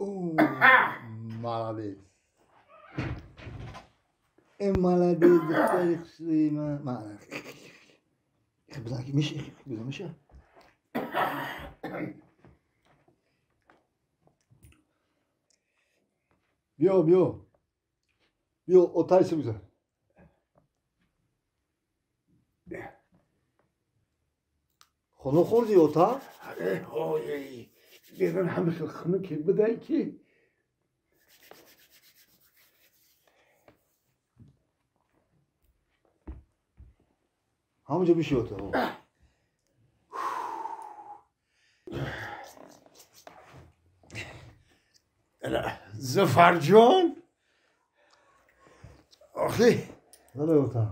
Молодец. Молодец, духтари хушрӯи ман. Бизан ки меши, бизан меша. Биё, биё. Биё, отайси бизан. Хона хӯрдӣ, ота? Берун ҳама хел хунуке будай ки. Ҳамонҷо биши, ота. Зафарҷон, охи Бале, ота.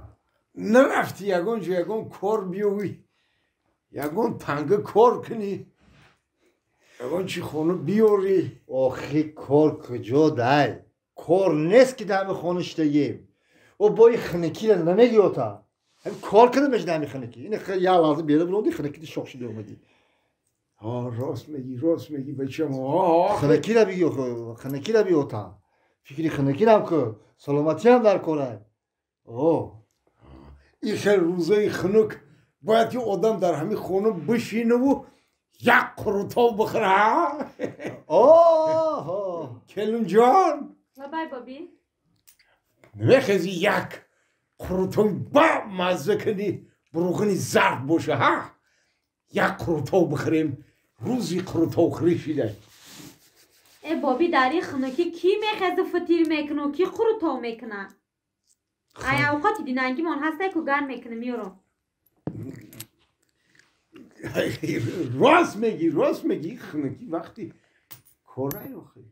Нарафти ягон ҷо ягон кор биёвӣ, ягон танга кор кунӣ, ягон чи хона биёрӣ? Охи, кор куҷо дай? Кор нест ки дар ҳами хона шиштагим. О бо ин хунукиро намегӣ, ота. Ҳами кор кардам меши дар ҳами хунукӣ. Ин як лаҳза берун биромадӣ, хунукиди шох шуда омадӣ. Ҳа, рост мегӣ, рост мегӣ, бачам. Хунукиро бигӣ, хунукиро би, ота. Фикри хунукирам ку, саломатиам дар корай. О ин хел рӯзои хунук бояд ки одам дар ҳамин хона бишинаву як қурутов бихӯра. Оҳо. Келинҷон. Лабай, боби. Намехези як қурутови ба мазза кунӣ, буруғини зард боша, ҳа? Як қурутов бихӯрем, рӯзи қурутовхӯрӣ шида. Э, боби, дар ин хунукӣ кӣ мехезу фитир мекуну кӣ қурутов мекуна? Ай, авқоти динангимон ҳастай ку, гарм мекунам, меёрам. Рост мегӣ, рост мегӣ, хунукӣ вақти корай охи.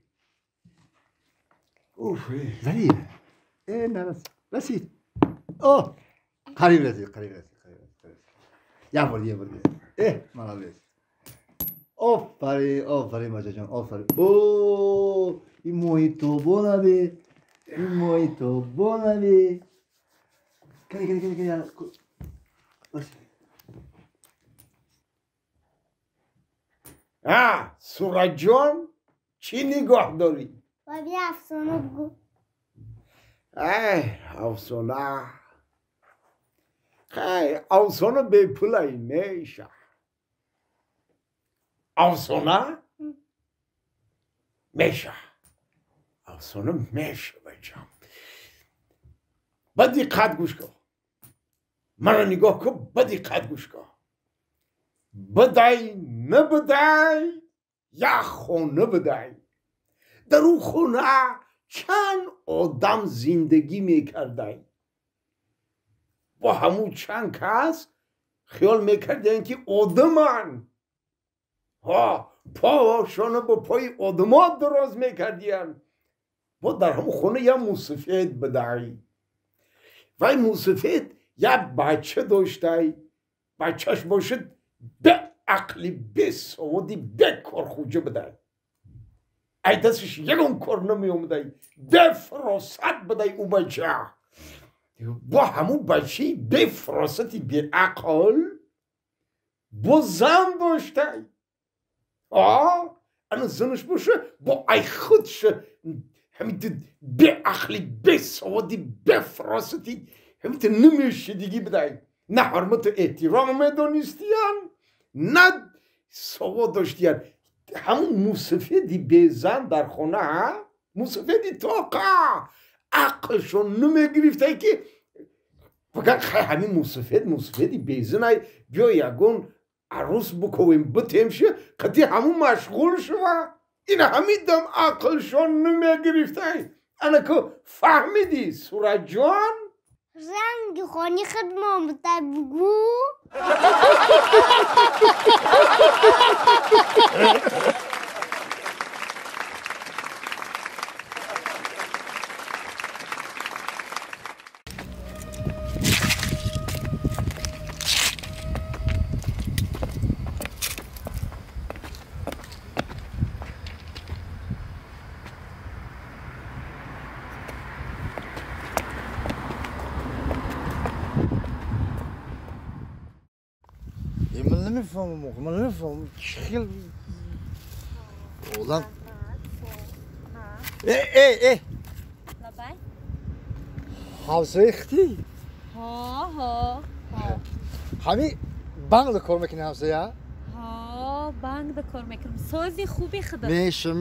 Уф. Зарир. Э, нарасид. Расид. О, қариб расид, қариб расид, қариб расид. Як бор, як бор. Э, молодец. Офарин, офарин, бачаҷон, офарин. О, ин моҳитобонаби, ин моҳитобонаби. Кани, кани, кани, кани. А, Сураҷон, чӣ нигоҳ дорӣ? Боби, афсона бигӯ. Ай, афсона. Хай, афсона бепулай меша. Афсона меша. Афсона меша, бачам. Ба диққат гӯш кун. Маро нигоҳ кун, ба диққат гӯш кун. Бидай, набидай, як хона бидай. Дар ӯ хона чанд одам зиндагӣ мекардай. Бо ҳамун чанд кас хиёл мекарданд ки одаманд. Ҳа, пошона бо пои одамо дароз мекардиянд. Бо дар ҳамун хона як мусафед бидай. Вай мусафед як бача доштай. Бачаш бошад беақли, бесаводи, бекорхӯҷа бидай. Ай дасташ ягон кор намеомадай. Бефаросат бидай ӯ бача. Бо ҳамун бачаи бефаросати беақл бо зан доштай. А, ана занаш боша бо ай худша ҳамин беақли, бесаводи, бефаросати ҳамин намешидигӣ бидай. На ҳурмату эҳтиром медонистиян, на савод доштиян. Ҳамун мусафеди безан дар хона, мусафеди тоқа ақлшон намегирифтай ки фақат хай ҳамин мусафед, мусафеди безанай, биё ягон арӯс буковем, битемши, қати ҳамун машғул шува. Ина ҳамин дам ақлшон намегирифтай. Ана ку фаҳмидӣ, Сураҷон? Ранги хони худмон будай, бугӯ. Ман намефаҳмам, ман намефаҳмам, чӣ хел одам. Э. Лабай. Ҳавсои хти? Ҳо, ҳо. Ҳами банк да кор мекунӣ ҳавсоя? Ҳо, банк да кор мекунам. Сози хуби худат. Меша.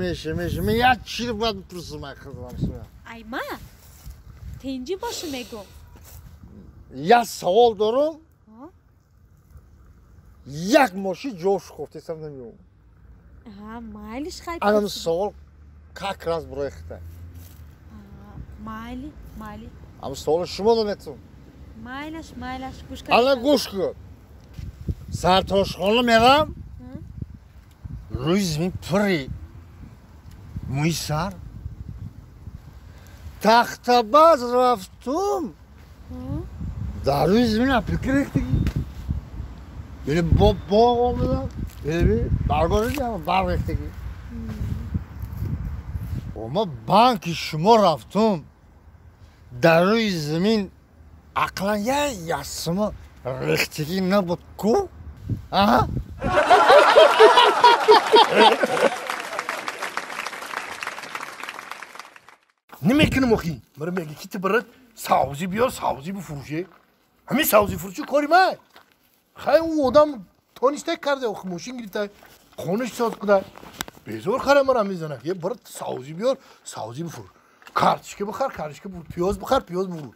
Ман як чиз бояд бипурсам ай худам ҳамсоя. Ай ма? Тинҷӣ бошу мегӯм. Як савол дорам. Як мошин ҷош кофтесам намеём. Ҳа, майлиш хай. Анам савол как раз барои хита. Майли, майли. Ам савол шумо дометум. Майлаш, гӯш кун. Ана гӯш кун. Сартошхона мерам. Рӯи замин пури мӯи сар. Тахтабаз рафтум. Дар рӯи замин апилка рехтагӣ. Яъне бо боғ омадам. Яъне баргоҳ барг рехтагӣ. Ма банки шумо рафтум. Дар рӯи замин ақлан як ясма рехтагӣ набуд ку? Аҳа? Намекунам охи. Мара меги ки ту барат савзӣ биёр, савзӣ бифурӯше. Ҳамин савзӣ фурӯшӣ кори ман. Хай ӯ одам тонистай карда, охи мошин гирифта, хонаш соз куда. Безор хара мара мезанад. Е барат савзӣ биёр, савзӣ бифурӯш. Картишка бихар, картишка бифурӯш, пиёз бихар, пиёз бифурӯш.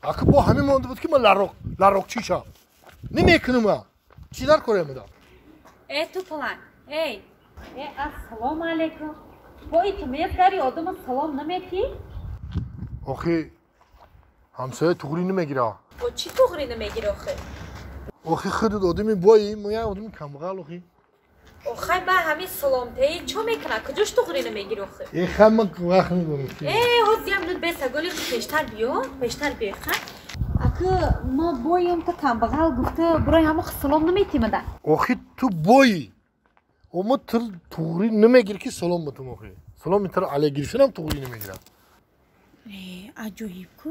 Аки бо ҳамин монда буд ки ман ларокчӣ шавам. Намекунам а. Чӣ дар корея медам? Э ту палан. Эй. Э ассалому алайкум. Бо иту мезгари одама салом наметӣ? Охи ҳамсоя туғрӣ намегира. Бо чӣ туғрӣ намегира охи? Охи худат одами бои, мо як одами камбағал охи. Охай ба ҳамин саломтаи чо мекунад? Куҷош туғрӣ намегира охи? Э хай ман вақт надорам. Э ҳозиям нуд бесаголи пештар биё, ха? Аки ма боем та камбағал гуфта барои ҳамо салом наметимада. Охи ту бои. Ома ту туғрӣ намегирӣ ки салом батум охи. Саломи туро алай гирифтанам туғрӣ намегирам. Э аҷоиб ку.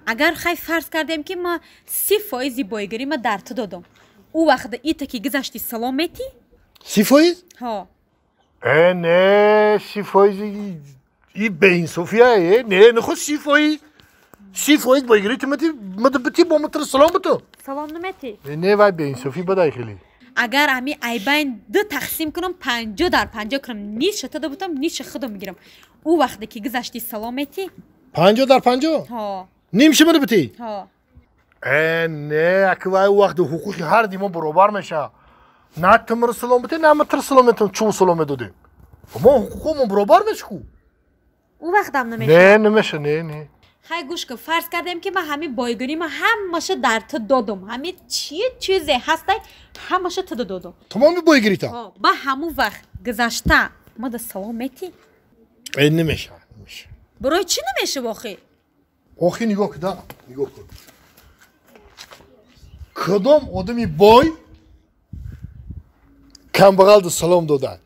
Агар хай фарз кардем ки ма 30% боигарӣ ма дар ту додам. Ӯ вақт ита ки гузашти салом метӣ? 30%? Ҳо. Э не, 30% и беинсофия э не, нахо 30%. 30% боигарӣ ту метӣ, ма бити бо ма туро салом бутум. Салом наметӣ? Не, вай беинсофӣ бадай хеле. Агар ҳами айбайн ду тақсим кунам, 50/50 кунам, ниша ту бутам, ниша худам мегирам. Ӯ вақте ки гузашти салом метӣ? 50/50? Ҳо. Нимша мара битӣ? Ҳо. Э не, аки вай вақт ҳуқуқи ҳар ди мо баробар мешавад. На ту маро салом битӣ, на ма туро салом метам, чун салом медодем. Мо ҳуқуқамон баробар мешавад ку. Ӯ вақтам намешавад? Не, намешавад, не. Хай гӯш кун, фарз кардем ки ман ҳамин бойгарӣ ма ҳамаша дар ту додум. Ҳамин чи чизе ҳастай, ҳамаша ту додум. Тамоми бойгарита? Ҳо, ба ҳамун вақт гузашта ма да салом метӣ? Э намешавад, намешавад. Барои чӣ намешавад охи? Охи нигоҳ кун, да, нигоҳ кун. Кадом одами бой камбағалда салом додад?